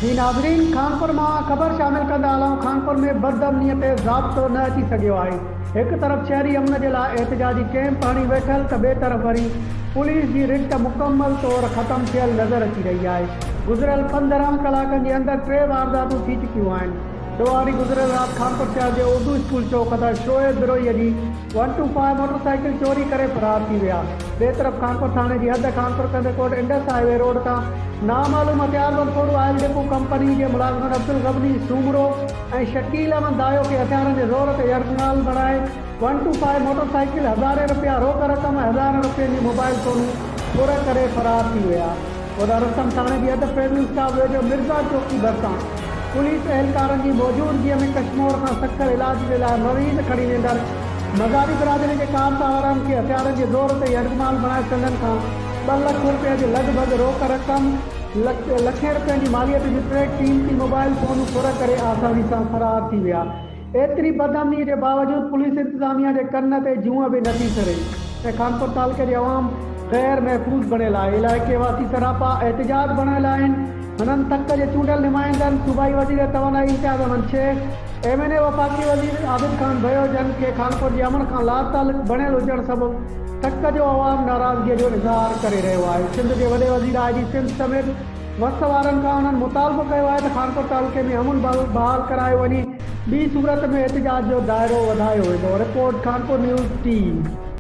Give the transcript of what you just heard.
جي ناظرين خانپور مان خبر شامل ڪندا هلون خانپور ۾ بدامني تي ضابطو نه اچي سگهيو آهي هڪ طرف شهري امن جي لاء احتجاجي ڪئمپ هڻي ويٺل ته ٻئي طرف وري پوليس جي رٽ مڪمل طور ختم ٿيل نظر اچي رهي آهي گذريل 15 ڪلاڪن جي اندر ٽي وارداتون ٿي چڪيون آهن ڏوهاري گذريل رات خانپور شهر جي اردو اسڪول چوڪ تان شعيب بروهيء جي one two five motor cycle چوري ڪري فرار ٿي ويا. ٻئي طرف خانپور ٿاڻي جي حد Khanpur Kandhkot Indus highway road تان نامعلوم هٿياربند ڦورو آئل ڊپو ڪمپني جي ملازمن عبدالغني سومرو ۽ شڪيل احمد دايو کي هٿيارن جي زور تي يرغمال بڻائي one two five motor cycle, هزارين رپيا روڪ رقم ۽ هزارين رپين جي موبائل فونون ڦر ڪري فرار ٿي ويا. هوڏانهن رستم ٿاڻي جي حد فيض اسٽاپ ويجهو مرزا چوڪي ڀرسان پوليس اهلڪارن جي موجودگيء ۾ ڪشمور کان سکر علاج جي لاء مريض کڻي ويندڙ مزاري برادري جي ڪار سوارن کي هٿيارن جي زور تي يرغمال بڻائي سندن کان ٻه لک رپين جي لڳ ڀڳ روڪ رقم لکين رپين جي ماليت جون ٽي قيمتي موبائل فونون ڦر ڪري آساني سان فرار ٿي ويا. ايتري بدامني جي باوجود پوليس انتظاميا جي ڪن تي جونء به نٿي سري ۽ خانپور تعلقي جي عوام غير محفوظ بڻيل آهي، علائقي واسي سراپا احتجاج بڻيل آهن، هنن تڪ جي چونڊيل نمائندن، صوبائي وزير توانائي Imtiaz Ahmed Shaikh, M N A وفاقي وزير عابد خان ڀيو جن کي خانپور جي امن کان لاتعلق بڻيل هجڻ سبب تڪ جو عوام ناراضگي جو اظهار ڪري رهيو آهي، سنڌ جي وڏي وزير آء جي سنڌ سميت وس وارن کان انهن مطالبو ڪيو آهي ته خانپور تعلقي ۾ امن بحال ڪرايو وڃي ٻي صورت ۾ احتجاج جو دائرو وڌايو ويندو، رپورٽ، خانپور نيوز ٽي.